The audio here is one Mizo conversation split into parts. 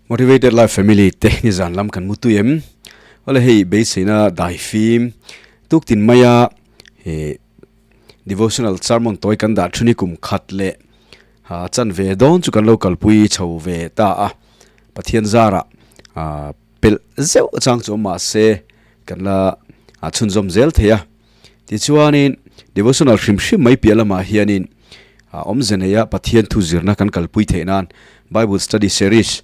Motivated Life Family te nizan lam kan mutui em? Awle hei beiseina daifim tuktin maia he devotional sermon tawi kan dah thuni kum khat leh ha chan ve dawn chu kan lo kalpui chho ve ta a Pathian zara pelh zeuh chang chu awm mahse kan la chhunzawm zel thei a tichuanin devotional hrim hrim mai piah lamah hianin awmze neia Pathian thu zirna kan kalpui theih nan Bible study series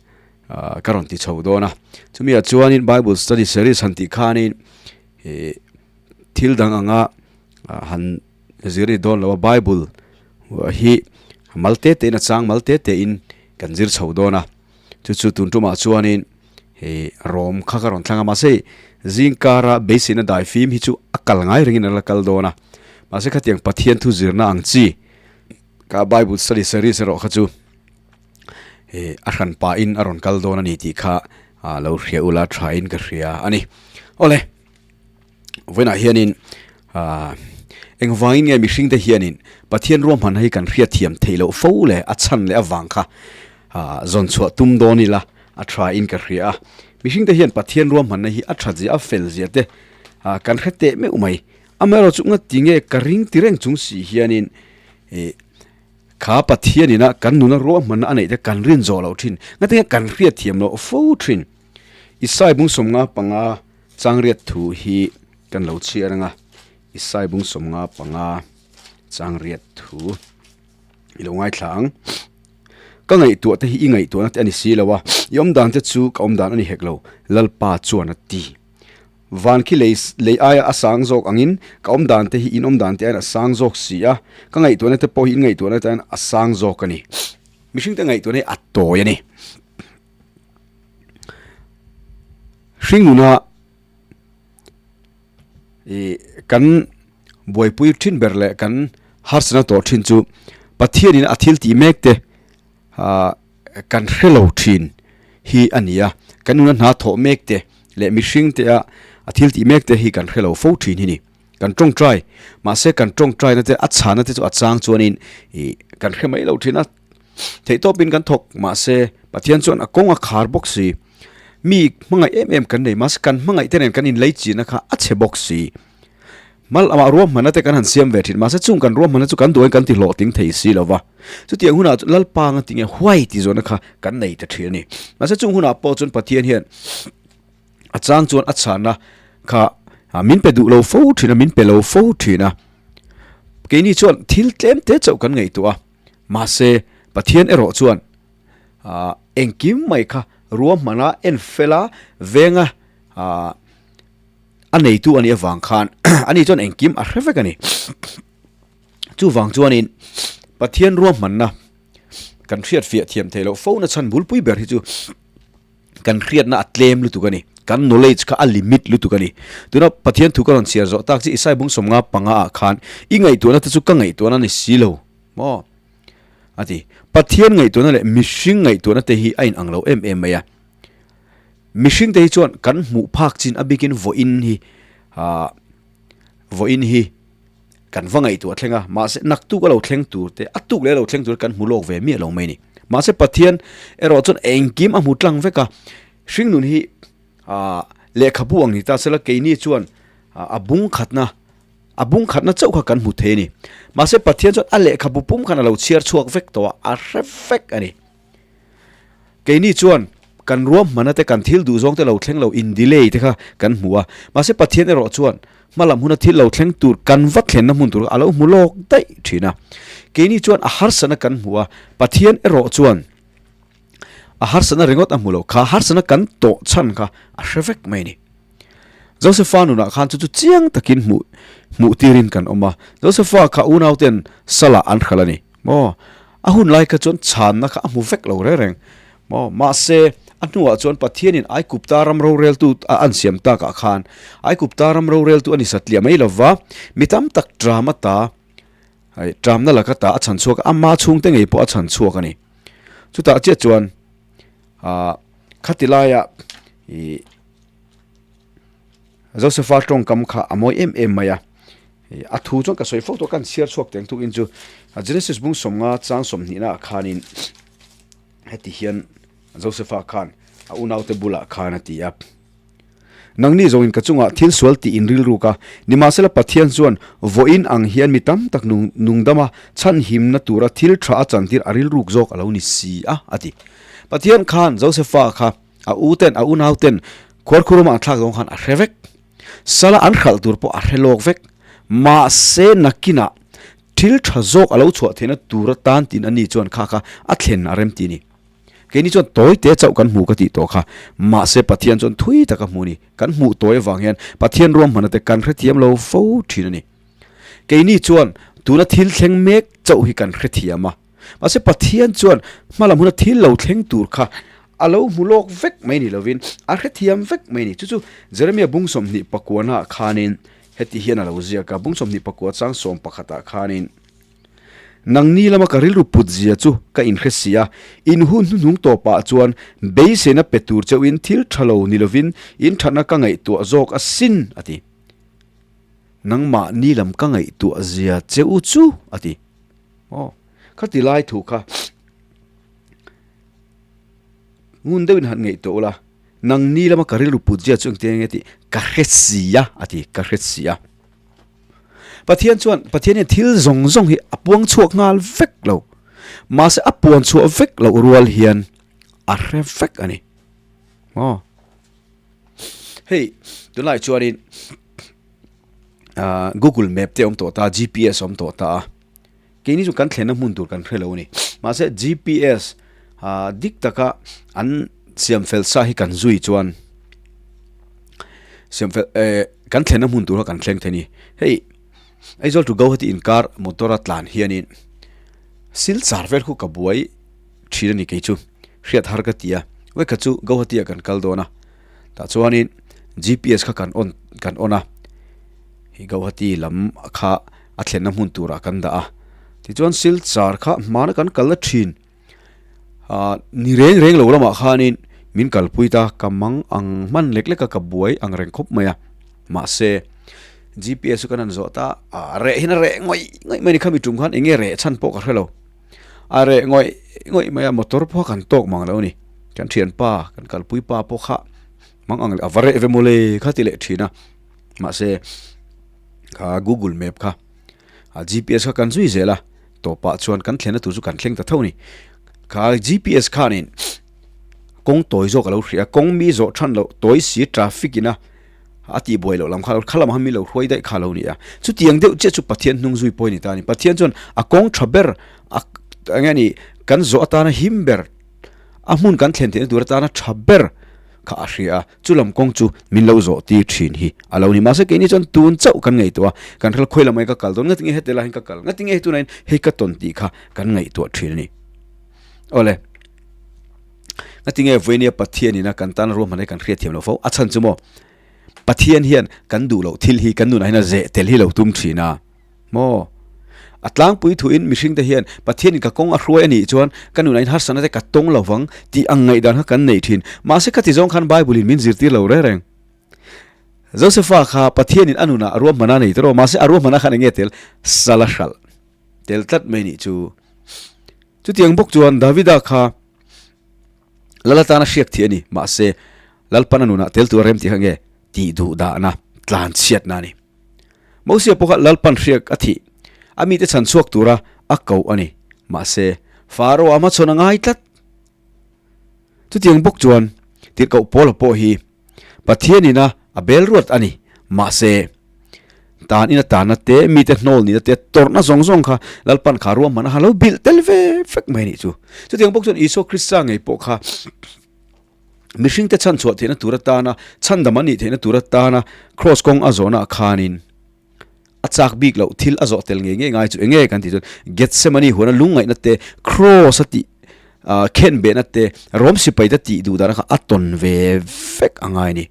ka rawn ti chho dawn a chumi ah chuanin Bible study series han tih khanin ih thil dang anga han zir ni dawn lo a Bible hi mal te te in a chang mal te te in kan zir chho dawn a chu chu tun tumah chuanin hei rawm kha ka rawn thlang a mahse zing kara beiseina dai fim hi chu a kal ngai rengin a la kal dawn a mahse khatiang Pathian thu zirna ang chi ka Bible study series erawh kha chu hei a hran pahin a rawn kal dawn a ni tih kha lo hria ula thain ka hria a ni. Awle vawiinah hianin ah engvangin nge mihring te hianin Pathian ruahmanna hi kan hriat thiam theih loh fo le a chhan leh avang kha ah zawn chhuah tum dawn ila a tha in ka hria a mihring te hian Pathian ruahmanna hi a that zia a fel zia te ah kan hre teh meuh mai amaherawh chu ngati nge ka ring ti reng chung si hianin ih kha Pathian ina kan nuna ruahmanna a neih te kan rin zawh loh thin ngati nge kan hriat thiam loh fo thin Isai bung sawmnga panga Changriat thu hi kan lo chhiar anga Isai bung 55 changriat thu i lo ngaithla ang. Ka ngaihtuah te hi i ngaihtuahna te a ni si lo a, i awmdan te chu ka awmdan a ni hek lo, Lalpa chuan a ti. Van khi lei lei aia a sang zawk angin ka awmdan te hi in awmdan te aiin a sang zawk si a, ka ngaihtuahna te pawh hi in ngaihtuahna te aiin a sang zawk a ni. Mihring te ngaihtuahna hi a tawi a ni. Hringnuna ih kan buaipui thin ber leh kan harsatna tawh thin chu Pathianin a thil tih mek te ah kan hre lo thin hi a ni a, kan nuna hna thawh mek te leh mihring te a a thil tih mek te hi kan hre lo fo thin hi ni. Kan tawngtai mahse kan tawngtaina te a chhana te chu a chang chuanin ih kan hre mai lo thin a. Theihtawpin kan thawk mahse Pathian chuan a kawng a khar bawk si. Mi hmangaih em em kan nei mahse kan hmangaih te nen kan inlei chihna kha a chhe bawk si. Mal amah ruahmanna te kan han siam ve thin mahse chung kan ruahmanna chu kan duhin kan ti hlawhtling thei si lo va. Chutiang hunah chuan Lalpa anga tinge huai ti zawhna kha kan nei ta thin a ni. Mahse chung hunah pawh chuan Pathian hian a chang chuan a chhanna kha min pe duh lo fo thin a, min pe lo fo thin a. Keini chuan thil tlem te chauh kan ngaihtuah a. Mahse, Pathian erawh chuan engkim mai kha ruahmana en fela venga a neitu a nih avang khan ani chuan engkim a hre vek a ni. Chuvang chuanin Pathian ruahmanna kan hriat fiah thiam theih loh fo na chhan bulpui ber hi chu kan hriatna a tlem lutuk a ni. Kan knowledge kha a limit lutuk a ni. Tuna Pathian thu ka rawn chhiar zawh tak chu Isai bung 55 ah khan i ngaihtuahna te chu ka ngaihtuahna a ni si lo maw? A ti. Pathian ngaihtuahna leh mihring ngaihtuahna te hi a inang lo em em mai a. Mihring te hi chuan kan hmuh phak chin a bikin vawiin hi ah vawiin hi kan va ngaihtuah thleng a, mahse naktuk a lo thleng tur te, a tuk leh a lo thleng tur kan hmu lawk ve miah lo mai a ni. Mahse Pathian erawh chuan engkim a hmu tlang vek a, hringnun hi ah lehkhabu ang ni ta sela keini chuan a bung khatna a bung khatna chauh kha kan hmu thei a ni. Mahse Pathian chuan a lehkhabu pum khan a lo chhiar chhuak vek tawh a, a hre vek a ni. Keini chuan kan ruahmanna te kan thil duh zawng te lo thleng lo in delay te kha kan hmu a, mahse Pathian erawh chuan hmalam huna thil lo thleng tur kan va thlenna hmun tur kha a lo hmu lawk daih thin a. Keini chuan a harsatna kan hmu a, Pathian erawh chuan a harsatna ringawt a hmu lo, kha harsatna kan tawh chhan kha a hre vek mai a ni. Josepha nunah khan chu chu chiang takin hmuh hmuh tirin kan awm a, Josepha kha unauten salah an hralh a ni maw? A hun lai kha chuan chhanna kha a hmu vek lo reng reng maw? Mahse, a hnuah chuan Pathianin Aigupta ram roreltu a an siam takah khan Aigupta ram roreltu a ni satliah mai lova, mi tam tak ṭam ata hei ṭamna laka ta a chhan chhuak a, ama chhungte ngei pawh a chhan chhuak a ni. Chutah chiah chuan ah khati laia ih Josepha tawngkam kha a mawi em em mai a, a thu chuan ka sawi fo tawh kan chhiar chhuak teng tukin chu Genesis bung 50 chang 20 ah khanin heti hian Josepha khan. A unaute bulah khan a ti a. Nangni zawngin ka chungah thil sual tih in rilruk a, nimahsela Pathian chuan vawiin ang hian mi tam tak nungdama chhanhimna tura thil tha a chantir a rilruk zawk a lo ni si a, a ti. Pathian khan Josefa kha a uten, a unauten khuarkhurum ah an thlak zawng khan a hre vek. Sala an hralh tur pawh a hre lawk vek. Mahse nakinah thil tha zawk a lo chhuah theihna tura tan tin ani chuan kha kha a thlen a rem ti a ni. Keini chuan tawi te chauh kan hmu ka tih tawh kha. Mahse Pathian chuan thui taka hmu a ni. Kan hmuh tawi avang hian Pathian ruahmanna te kan hrethiam lo fo thin a ni. Keini chuan tuna thil thleng mek chauh hi kan hrethiam a. Mahse Pathian chuan hmalam huna thil lo thleng tur kha a lo hmu lawk vek mai ni lovin a hrethiam vek mai ni. Chu chu Jeremia bung 29 naah khanin heti hian a lo ziak a, bung 21 chang 11 ah khanin, Nangni lama ka rilru put zia chu ka inhre si a, in hun hnuhnung tawpah chuan beiseina pe tur cheuhin thil tha lo ni lovin in thatna ka ngaihtuah zawk asin, a ti. Nangmahni lam ka ngaihtuah zia che u chu, a ti. Aw, khati lai thu kha ngun deuhin han ngaihtuah ula, nangni lama ka rilru put zia chu engtin nge tih ka hre si a, a ti, ka hre si a. Pathian chuan, Pathian hian thil zawng zawng hi a puang chhuak nghal vek lo. Mahse a puan chhuah vek loh rual hian a hre vek a ni. Aw. Hei, tunlai chuanin Google Map te awm tawh ta, GPS awm tawh ta a. Keini chu kan thlenna hmun tur kan hre lo a ni. Mahse GPS dik taka an siam fel sa hi kan zui chuan siam fel eh kan thlenna hmun tur kha kan thleng thei a ni. Hei Aizawl to Guwahati inkar motor a tlan hianin Silchar vel khu ka buai thin a ni kei chu. Hriat har ka ti a. Vawikhat chu Guwahati ah kan kal dawn a. Tah chuanin GPS kha kan on kan on a. Hei Guwahati lam kha a thlenna hmun turah kan dah a. Tichuan Silchar kha hmana kan kalna thin ah ni reng reng lo lamah khanin min kalpui ta ka mang ang hman lek lek a ka buai ang reng khawp mai a. Mahse GPS chu kan han zawh ta a reh hian a reh ngawih ngawih mai a ni khami tum khan eng nge reh chhan pawh ka hre lo. A reh ngawih ngawih mai a motor pawh kan tawk mang lo a ni. Kan thianpa kan kalpui pa pawh kha mang ang leh a va reh ve mawle kha ti leh thin a. Mahse kha Google Map kha a GPS kha kan zui zel a tawpah chuan kan thlenna tur chu kan thleng ta tho a ni. Kha GPS khanin kawng tawi zawk a lo hria a kawng mi zawh than loh tawi si traffic ina a tih buai loh lam kha kha lamah mi lo hruai daih kha a lo ni a. Chutiang deuh chiah chu Pathian hnung zui pawh a ni ta a ni. Pathian chuan a kawng tha ber a eng nge ni kan zawh atana him ber a hmun kan thlen theihna tur atana tha ber kha a hria a. Chu lam kawng chu min lo zawh tir thin hi a lo ni. Mahse keini chuan tun chauh kan ngaihtuah a, kan hral khawi lamah hian ka kal dawn, ngatinge heti lai hian ka kal, ngatinge he tunah hian hei ka tawn tih kha kan ngaihtuah thin a ni. Awle, ngatinge vawinia Pathianina kan tan ruahman hi kan hriatthiam lo fo? A chhan chu maw, Pathian hian kan duh loh thil hi kan nunah hian a zeh tel hi lo tum thin a. Maw? A tlangpui thuin mihringte hian Pathianin ka kawng a hruai a nih chuan ka nunah in harsatna te ka tawng lo vang tih ang ngaihdan kha kan nei thin. Mahse khati zawng khan Bible-in min zirtir lo reng reng. Josepha kha Pathianin a nunah ruahman a nei tawh, mahse a ruahman a khan eng nge tel? Sal a hralh tel tlat mai nih chu. Chutiang bawk chuan Davida kha Lal atana hriak thih a ni, mahse Lalpan a nunah tel tur a rem tih kha nge tih duh dahna, tlanchhiatna a ni. Mosia pawh kha Lalpan hriak a thih, a mite chhan chhuak tura a koh a ni. Mahse, Faro-a hmachhawn a ngai tlat. Chutiang bawk chuan tirhkoh Paula pawh hi Pathianin a a bel ruat a ni. Mahse, tan ina tanna te, mite hnawl nihna te, tawrhna zawng zawng kha Lalpan kha ruahman a ha lo bilh tel ve vek mai a nih chu. Chutiang bawk chuan Isua Krista ngei pawh kha Mihringte chhanchhuah theihna tur atana, chhandam an nih theihna tur atana Kraws kawng a zawhnaah khanin a chak bik loh thil a zawh tel ngei ngei ngai chu eng nge kan tih chuan Gethsemane huana lungngaihna te, Kraws a tih khenbehna te, Rom sipaite tih duh dana kha a tawn ve vek a ngai a ni.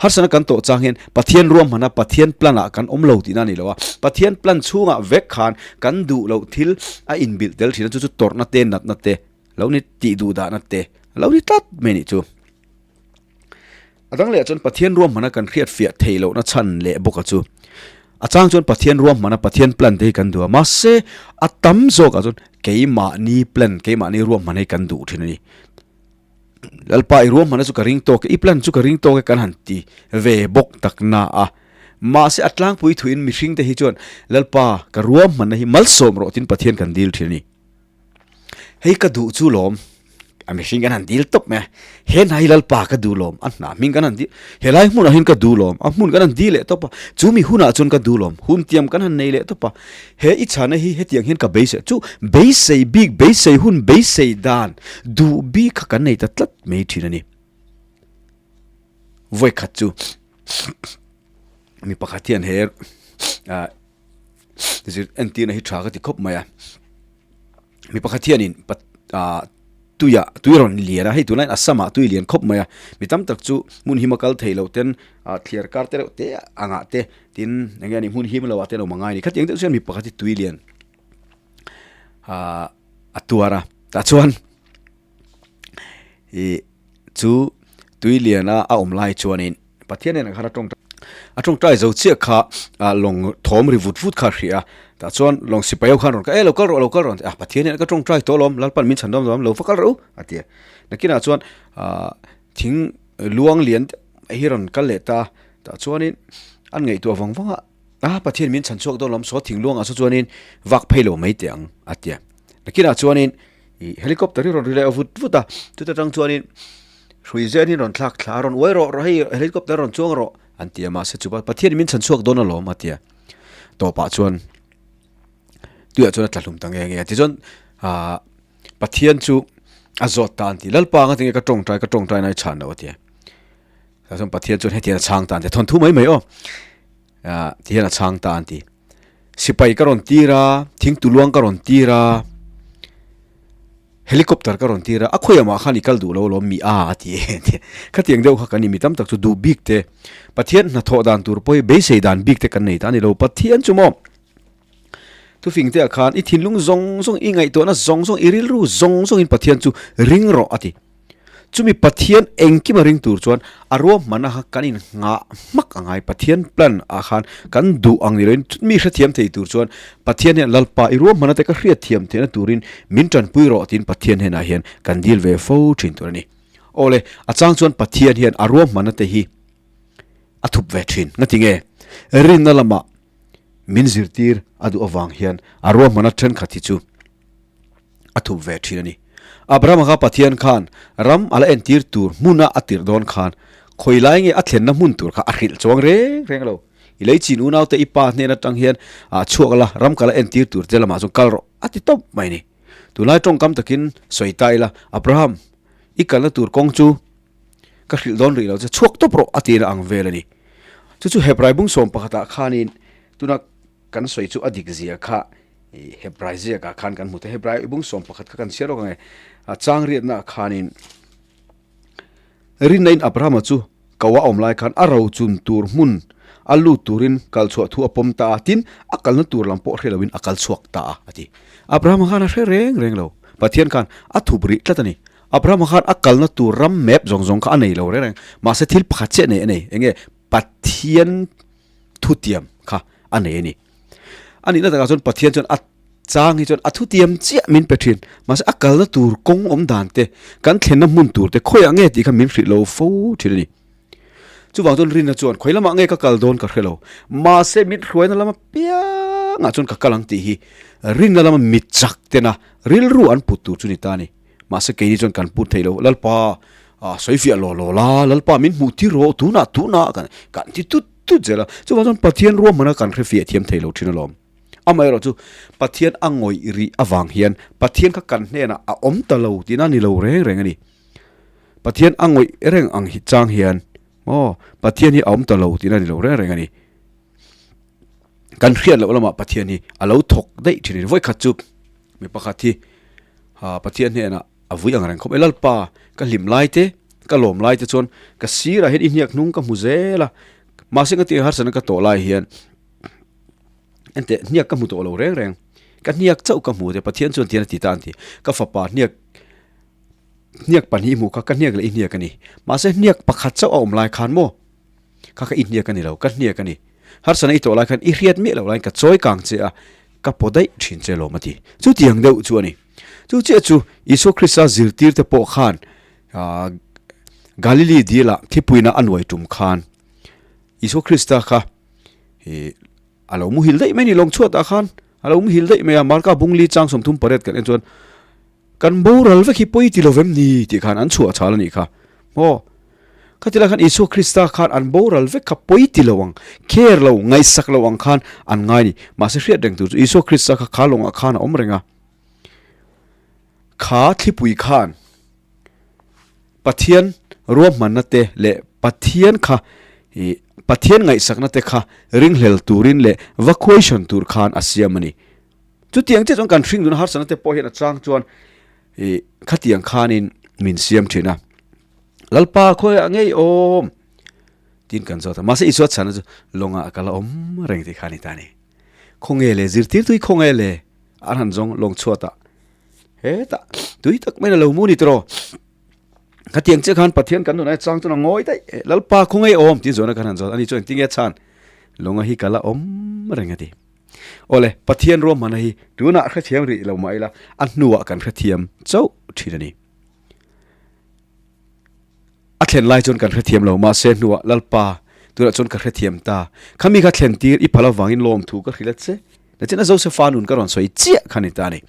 Harsatna kan tawh chang hian Pathian ruahmana Pathian plan ah kan awm lo tihna a ni lo a, Pathian plan chhungah vek khan kan duh loh thil a inbilh tel thin a, chu chu tawrhna te, natna te, Lo ni tih duh dahna te lo ni tlat mai nih chu. A dang leh chuan Pathian ruahmana kan hriat fiah theih lohna chhan leh bawka chu a chang chuan Pathian ruahmana Pathian plan te hi kan duh a, mahse a tam zawkah chuan keimahni plan, keimahni ruahman hi kan duh thin a ni. Lalpa i ruahmanna chu ka ring tawk e, i plan chu ka ring tawk e kan han ti ve bawk tak na a. Mahse a tlangpui thuin mihringte hi chuan Lalpa ka ruahmanna hi malsawm rawh tin Pathian kan dil thin a ni. Hei ka duh chu lawm, a mihring kan han dil tawp mai a, he hna hi Lalpa ka duh lawm, a hna hming kan han dil, helai hmunah hian ka duh lawm, a hmun kan han dil leh tawp a, chu mi hunah chuan ka duh lawm, hun tiam kan han nei leh tawp a, he i chhana hi hetiang hian ka beisei, chu beisei bik, beisei hun, beisei dan, duh bik kha kan nei ta tlat mai thin a ni. Vawikhat chu mi pakhat hian he zir entirna hi tha ka ti khawp mai a. Mi pakhat hianin tuiah tui rawn lian a, hei tunlaiin Assam ah tui lian khawp mai a, mi tam tak chu hmun him a kal thei loh ten thliar kar te reuh te angah te tin eng nge ni hmun him lo ah te an awm a ngai a ni. Khatiang deuh chuan mi pakhat hi tui lian a tuar a, tah chuan ih chu tui liana a awm lai chuanin Pathian nen khan a tawngtai a tawngtai zo chiah kha ah lawng thawm ri vut vut kha a hria a tah chuan lawng sipai ho khan rawn kal e lo kal rawh lo kal rawh an ti a Pathian nen ka tawngtai tawh alawm Lalpan min chhan dawn lo lo va kal rawh u a ti a nakinah chuan ah thing luang lian deuh mai hi rawn kal leh ta tah chuanin an ngaihtuah vang vang a a Pathian min chhan chhuak dawn lo saw thing luangah saw chuanin vak phei lo mai teh ang a ti a nakinah chuanin ih helicopter hi rawn ri leh vut vut a chuta tang chuanin hrui zen hi rawn thlak thla a rawn uai rawh rawh hei helicopter rawn chuang rawh an ti a mahse chupa Pathian min chhan chhuak dawn alawm a ti a tawpah chuan tuiah chuan a tla hlum ta nge nge a tichuan ah Pathian chu a zawt ta an ti Lalpa anga tinge ka tawngtai ka tawngtai na i chhan loh a ti a tah chuan Pathian chuan hetiang a chhang ta an ti a thawnthu mai mai aw ah tihian a chhang ta an ti. Sipai ka rawn tir a, thingtuluang ka rawn tir a, helicopter ka rawn tir a, a khawiah mah khan i kal duh lo alawm mi a a ti e ti. Khatiang deuh kha kan ni mi tam tak chu duh bik te, Pathian hnathawh dan tur pawh hi beisei dan bik te kan nei ta a ni lo. Pathian chu maw thufing te ah khan i thinlung zawng zawng, i ngaihtuahna zawng zawng, i rilru zawng zawngin Pathian chu ring rawh a ti. Chumi Pathian engkim a ring tur chuan a ruahmanna kha kan inngah hmak a ngai. Pathian plan ah khan kan duh ang ni loin mi hrethiam thei tur chuan Pathian hian Lalpa i ruahmanna te ka hriatthiam theihna turin min tanpui rawh tiin Pathian hnenah hian kan dil ve fo thin tur a ni. Awle, a chang chuan Pathian hian a ruahmanna te hi a thup ve thin. Ngatinge? Rinna lamah min zirtir a duh avang hian a ruahmanna thenkhat hi chu a thup ve thin a ni. Abrahama kha Pathian khan ram a la entir tur hmuna a tirh dawn khan khawi lai nge a thlenna hmun tur kha a hrilh chuang reng reng lo. I lei chin unaute i pa hnen atang hian a chhuak la, ram ka la entir tur che lamah chuan kal rawh a ti tawp mai a ni. Tunlai tawngkam takin sawi ta ila, Abraham, i kalna tur kawng chu ka hrilh dawn rih lo che, chhuak tawp rawh a tina ang vel a ni. Chu chu Hebrai bung sawm pakhatah khanin tuna Kan sawi chu a dik zia kha i Hebrai ziakah khan kan hmu thei. Hebrai bung 11 kha kan chhiar awk ang e. A chang riatnaah khanin rinna-in Abrahama chu ko a awm lai khan a rochun tur hmun a lut turin kal chhuah thu a pawm ta a, tin a kalna tur lam pawh hre loin a kal chhuak ta a, a ti. Abrahama khan a hre reng reng lo. Pathian khan a thup rih tlat a ni. Abrahama khan a kalna tur ram map zawng zawng kha a nei lo reng reng. Mahse thil pakhat chiah nei a nei. Enge? Pathian thutiam kha a nei a ni. A nihna takah chuan Pathian chuan a chang hi chuan a thutiam chiah min pe thin. Mahse a kalna tur kawng awm dan te, kan thlenna hmun tur te khawiah nge tih kha min hrilh lo fo thin a ni. Chuvang chuan Rina chuan khawi lamah nge ka kal dawn ka hre lo. Mahse min hruaina lama piangah chuan ka kal ang tih hi Rina lama mi chak tena rilru an put tur chu ni ta a ni. Mahse keini chuan kan put thei lo, Lalpa ah sawi fiah law law la, Lalpa min hmuh tir rawh, tunah tunah kan kan ti tut tut zel a. Chuvang chuan Pathian ruahmana kan hre fiah thiam thei lo thin alawm. Amaherawh chu Pathian a ngawih rih avang hian Pathian kha kan hnenah a awm ta lo tihna ni lo reng reng a ni. Pathian a ngawih reng ang hi chang hian maw Pathian hi a awm ta lo tihna ni lo reng reng a ni. Kan hriat loh lamah Pathian hi a lo thawk daih thin a ni. Vawikhat chu mi pakhat hi Pathian hnenah a vui ang reng khawp mai. Lalpa, ka hlim lai te, ka lawm lai te chuan ka sirah hian i hniak hnung ka hmu zel a. Mahse ka tih harsatna ka tawh lai hian enteh hniak ka hmu tawh lo reng reng. Ka hniak chauh ka hmu te Pathian chuan tihian a ti ta an ti. Ka fapa hniak hniak pahnih hmuh kha ka hniak leh i hniak a ni. Mahse hniak pakhat chauh a awm lai khan maw Kha ka i hniak a ni lo, ka hniak a ni. Harsana i tawh lai khan i hriat miah loh laiin ka chawi kang che a, ka paw daih thin che lawm a ti. Chutiang deuh chu a ni. Chu chiah chu Isua Krista zirtirte pawh khan Galili dila thipuina a nuai tum khan Isua Krista kha i a lo muhil daih mai a ni lawng chhuatah khan a lo muhil daih mai a Marka bungli chang 38 kan en chuan kan boral vek hi pawi ti lo vem ni tih khan an chhuah chhal a nih kha maw khatilai khan Isua Krista khan an boral vek kha pawi ti lo ang care lo ngaihsak lo ang khan an ngai a ni mahse hriat reng tur chu Isua Krista kha kha lawngah khan a awm reng a kha thlipui khan Pathian ruahmanna te leh Pathian kha ih Pathian ngaihsakna te kha ringhlel turin leh va question tur khan a siam a ni. Chutiang chiah chuan kan hring nuna harsatna te pawh hian a chang chuan ih khatiang khanin min siam thin a. Lalpa khawiah ngei awm tiin kan zawt a, mahse Isua chhanna chu lawngah ka la awm reng tih kha a ni ta a ni. Khawnge le zirtirtu hi khawnge le an han zawng lawng chhuatah Hetah tui tak mai na lo mu ni tawh khatiang che khan Pathian kan nunah chang chuan a ngawi daih Lalpa khawngaih awm tih zawhna khan han zawt ani chuan engtin nge chhan lawnga hi ka la awm reng a ti awle Pathian ruahmanna hi tunah hrethiam rih lo mah ila a hnuah kan hrethiam chauh thin a ni. A thlen lai chuan kan hrethiam lo, mahse hnuah Lalpa, tunah chuan ka hrethiam ta. Khami kha thlen tir i phal avangin lawmthu ka hrilh a che. Nachin a Josefa nun ka rawn sawi chiah kha ni ta a ni.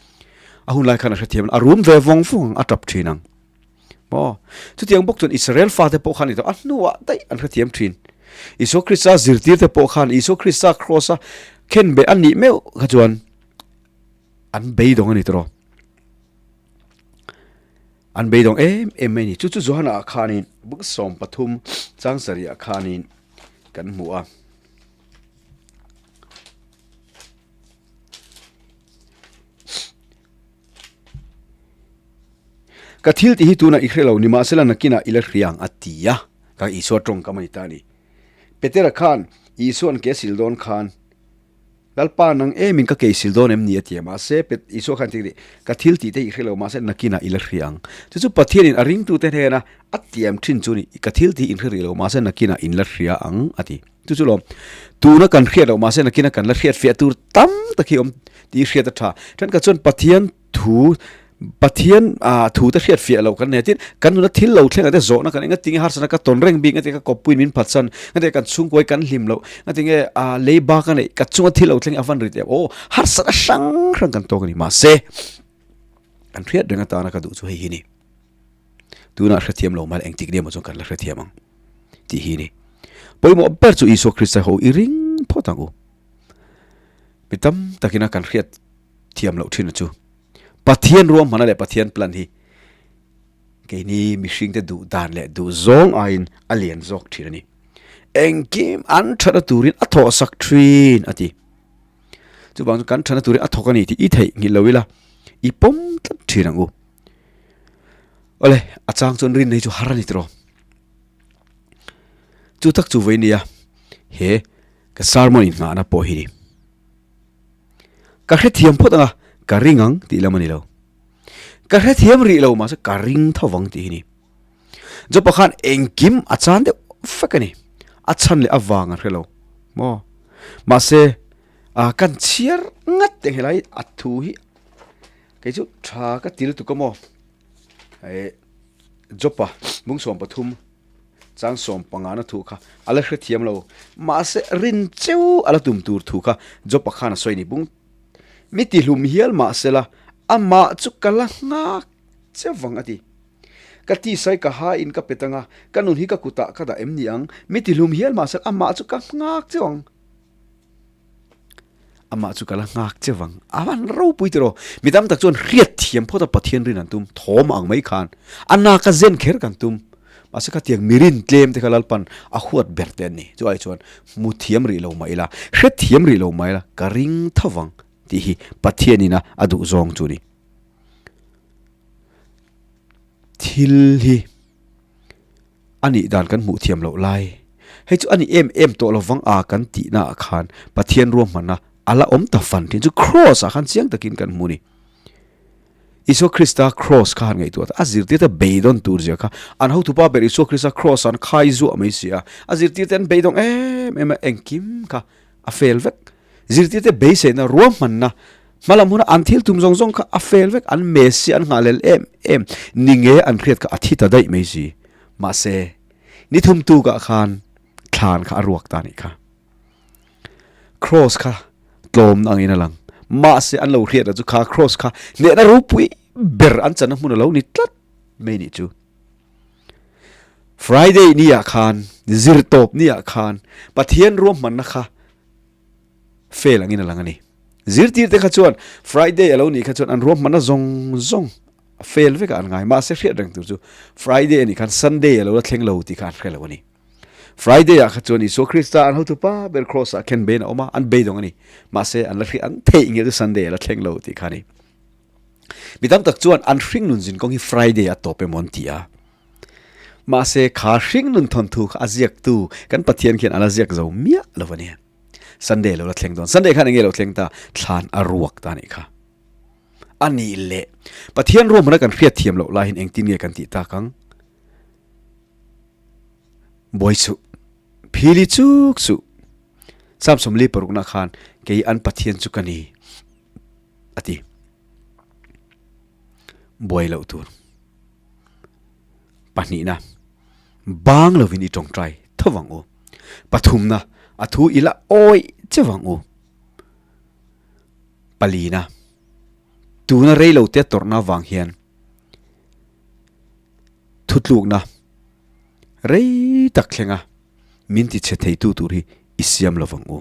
A hun lai khan a hrethiam a rum ve vawng vawng ang, a tap thin ang. Maw? Chutiang bawk chuan Israel fate pawh khan ni tawh, a hnuah daih an hrethiam thin. Isua Krista zirtirte pawh khan Isua Krista kraws-a khenbeh a nih meuh kha chuan an beidawng a ni tawh. An beidawng em em mai a ni. Chu chu Johana ah khanin buk 13 chang sarih ah khanin kan hmu a. Ka thil tih hi tunah i hre lo nimahsela nakinah i la hria ang a ti a. Ka Isua tawngkam a ni ta a ni. Petera khan Isua'n ke sil dawn khan Lalpa nang emin ka keisil dawn em ni a ti a, mahse pet Isua khan thik ka thil tih te i hre lo mahse nakinah i la hria ang. Chu chu Pathianin a ringtute hnena a tiam thin chu ni, ka thil tih in hre rih lo mahse nakinah in la hria ang a ti. Chu chu lawm, tuna kan hriat loh mahse nakina kan la hriat fiah tur tam tak hi awm tih hriat a tha. Thenkhat chuan Pathian Thu, Pathian ah thu te hriat fiah loh kan nei a, tin kan nuna thil lo thleng ah te zawhna kan enga tinge harsatna ka tawn reng bik, ngatinge ka kawppuiin min phatsan, ngatinge kan chhungkuai kan hlim loh, ngatinge ah lei bak a neih ka chunga thil lo thleng a van rit em aw harsatna hrang hrang kan tawk a ni mahse kan hriat reng atana ka duh chu hei hi ni tunah hrethiam lo mal engtik nia maw chuan kan la hrethiam ang tih hi ni pawimawh ber chu Isua Krista ho i ring phawt ang u mi tam takina kan hriat thiam loh thin a chu. Pathian ruahmana leh Pathian plan hi keini mihringte duh dan leh duh zawng aiin a lian zawk thin a ni. Engkim an thatna turin a thawh sak thin a ti. Chuvang chu kan thatna turin a thawk a ni tih i theih nghilh lo ila i pawm tlat thin ang u. Awle, a chang chuan rinna hi chu har a ni tiraw. Chu tak chu vawi nia he ka sermon inngahna pawh hi ni. Ka hrethiam phawt ang a, ka ring ang tih lam a ni lo. Ka hrethiam rih lo mahse ka ring tho vang tih hi ni. Jopa khan engkim a chan deuh vek a ni. A chhan leh a vang a hre lo maw. Mahse a kan chhiar ngat teh helai a thu hi kei chu tha ka ti lutuk a maw. Jopa bung 13. Chang 15 na thu kha a la hrethiam lo. Mahse, rin cheu a la tum tur thu kha Jopa khan a sawi a ni. Bung mi tihlum hial mahsela amah chu ka la nghak che vang a ti. Ka tisai ka ha in ka pet anga, ka nun hi ka kutah ka dah em ni ang? Mi tihlum hial mahsela amah chu ka nghak cheu ang. Amah chu ka la nghak che vang. A van ropui tiraw. Mi tam tak chuan hriat thiam phawt a Pathian rin an tum. Thawm ang mai khan. A nak a zen kher kan tum. Mahse khatiang mirin tlem te kha Lalpan a huat ber te an ni. Chu ai chuan hmu thiam rih lo mah ila, hre thiam rih lo mah ila ka ring tho vang tih hi Pathianin a a duh zawng chu ni. Thil hi. A nih dan kan hmuh thiam loh lai. Hei chu a ni em em tawh lovang a kan tihna ah khan Pathian ruahmanna a la awm ta fan thin chu Kraws ah khan chiang takin kan hmu ni. Isua Krista Kraws kha han ngaihtuah ta, a zirtirte beidawn tur zia kha an hotupa ber Isua Krista Kraws ah an khai zuah mai si a, a zirtirte an beidawng em em a, engkim kha a fel vek. Zirtirte beiseina ruahmanna. Hmalam huna an thil tum zawng zawng kha a fel vek, an Messi an nghah lel em em ni nge an hriat kha a thi ta daih mai si. Mahse, ni thum tukah khan thlan kha a ruak ta nih kha. Cross kha tlawmna angin a lang. Mahse, an lo hriat ah chu kha cross kha hnehna ropui ber an channa hmun a lo ni tlat mai nih chu. Friday ni ah khan, zirtawp ni ah khan Pathian ruahmanna kha fail angin a lang a ni. Zirtirte kha chuan Friday a lo nih kha chuan an ruahmanna zawng zawng a fail vekah an ngai. Mahse hriat reng tur chu Friday a nih khan Sunday a lo la thleng lo tih kha an hre lo a ni. Friday ah kha chuan Isua Krista an hotu pa ber cross ah khen bein a awm a, an beidawng a ni. Mahse an la hriat an theih nge chu Sunday a la thleng lo tih kha a ni. Mi tam tak chuan an hringnun zin kawng hi Friday a tawp emaw an ti a. Mahse kha hringnun thawnthu kha a ziaktu kan Pathian khian a la ziak zo miah lo a ni. Sunday lo la thleng dawn. Sunday khan enge lo thleng ta? Thlan a ruak ta nih kha. A nih leh Pathian ruahmanna kan hriat thiam loh laiin engtin nge kan tih tak ang? Buai suh. Phili chuk suh. Psalm 46 khan kei an Pathian chu ka ni a ti. Buai loh tur. Pahnihna, bang lovin i tawngtai tho vang u. Pathumna, a thu i la awih che vang u. Palina, tuna rei lo te tawrhna vang hian thutlukna rei tak thlenga min ti chhe theitu tur hi i siam lo vang u.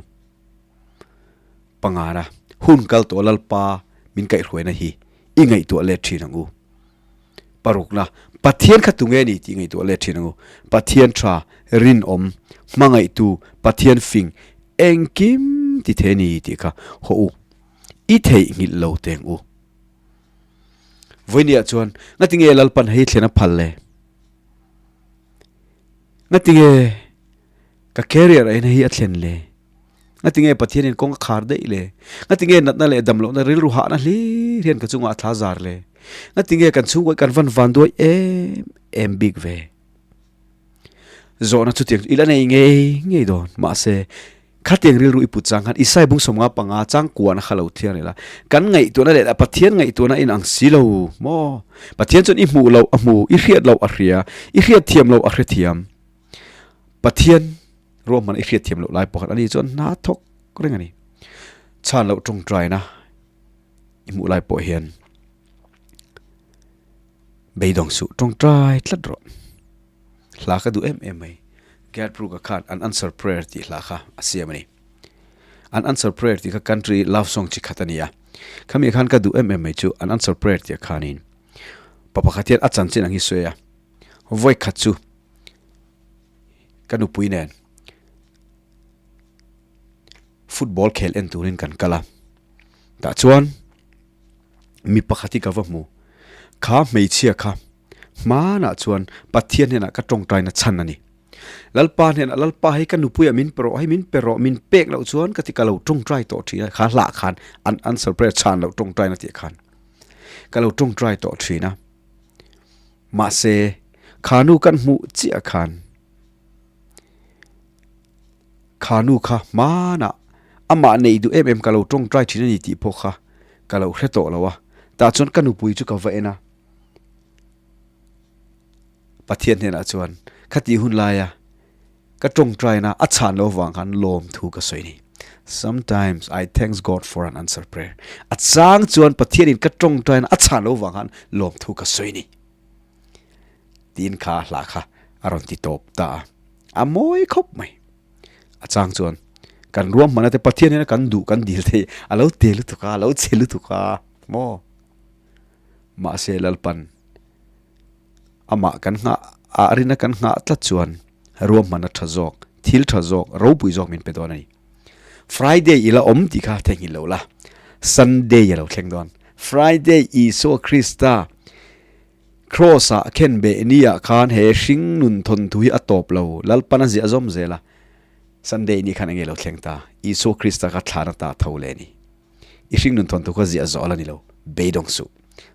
Pangana, hun kal tawh Lalpa min kaihhruaina hi i ngaihtuah let thin ang u. Parukna, Pathian kha tunge ni tih ngaihtuah let thin ang u. Pathian tha, rinawm, hmangaihtu, Pathian fing, engkim ti thei ni tih kha haw u. I theihnghilh lo teng u. Vawinia chuan, Ngatinge Lalpan hei thlen a phal le? Ngatinge ka career ah hian hei a thlen le? Ngatinge Pathianin kawng a khar daih le? Ngatinge natna leh damlohna rilru hahna hlir hian ka chungah a thla zar le? Ngatinge kan chhungkaw hi kan van van duai em em bik ve? Zawhna chutiang chu i la nei ngei ngei dawn. Mahse, khatiang rilru i put chang khan Isai bung 55 chang kuahna kha lo thiang leh la. Kan ngaihtuahna leh Pathian ngaihtuahna inang si lo maw? Pathian chuan i hmuh loh a hmu, i hriat loh a hria, i hriat thiam loh a hrethiam. Pathian ruahman i hriat thiam loh lai pakhat a ni chuan hna thawk reng a ni. Chhan loh tawngtaina i hmuh lai pawh hian beidawng suh tawngtai tlat rawh. Hla ka duh em em mai. Gerd Brooker khan An Answer Prayer tih hla kha a siam a ni. An Answer Prayer tih kha country love song chi khat a ni a. Khami khan ka duh em em mai chu An Answer Prayer tih khanin pa pakhat hian a chanchin ang hi sawi a. Vawi khat chu ka nupui nen football khel en turin kan kal a tah chuan mi pakhat hi ka va hmu kha hmeichhia kha hmanah chuan Pathian hnenah ka tawngtaina chhan a ni Lalpa hnenah Lalpa hei ka nupuiah min pe rawh hei min pe rawh min pek loh chuan ka ti ka lo tawngtai tawh thin a kha hlah khan an answer prayer chhan loh tawngtaina tih khan ka lo tawngtai tawh thin a. Mahse, kha nu kan hmuh chiah khan kha nu kha hmanah amah neih duh em em ka lo tawngtai thin a ni tih pawh kha ka lo hre tawh lo a. Tah chuan ka nupui chu ka va en a, Pathian hnenah chuan khati hun laia Ka tawngtaina a chhan lo vang khan lawm thu ka sawi ni. Sometimes I thanks God for an answer prayer. A chang chuan Pathianin ka tawngtaina a chhan lo vang khan lawm thu ka sawi ni. Tiin kha hla kha a rawn ti tawp ta a. A mawi khawp mai. A chang chuan kan ruahmanna te Pathian hian kan duh kan dil thei a lo te lutuk a, a lo che lutuk a maw. Mahse Lalpan Amah kan nghah ah rina kan nghah tlat chuan ruahman a tha zawk, thil tha zawk, ropui zawk min pe dawn a ni. Friday i la awm tih kha theihnghilh lo la, Sunday a lo thleng dawn. Friday Isua Krista Kraws ah khen beh ni ah khan he hring nun thawnthu hi a tawp lo, Lalpan a ziah zawm zel a, Sunday ni khan enge lo thleng ta, Isua Krista kha thlan ata tho leh a ni. I hring nun thawnthu kha ziah zawh la ni lo, beidawng suh.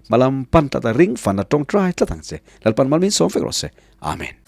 Hmalam pan tlat a ring fan a tawngtai tlat ang che. Lalpan mal min sawm vek rawh se. Amen.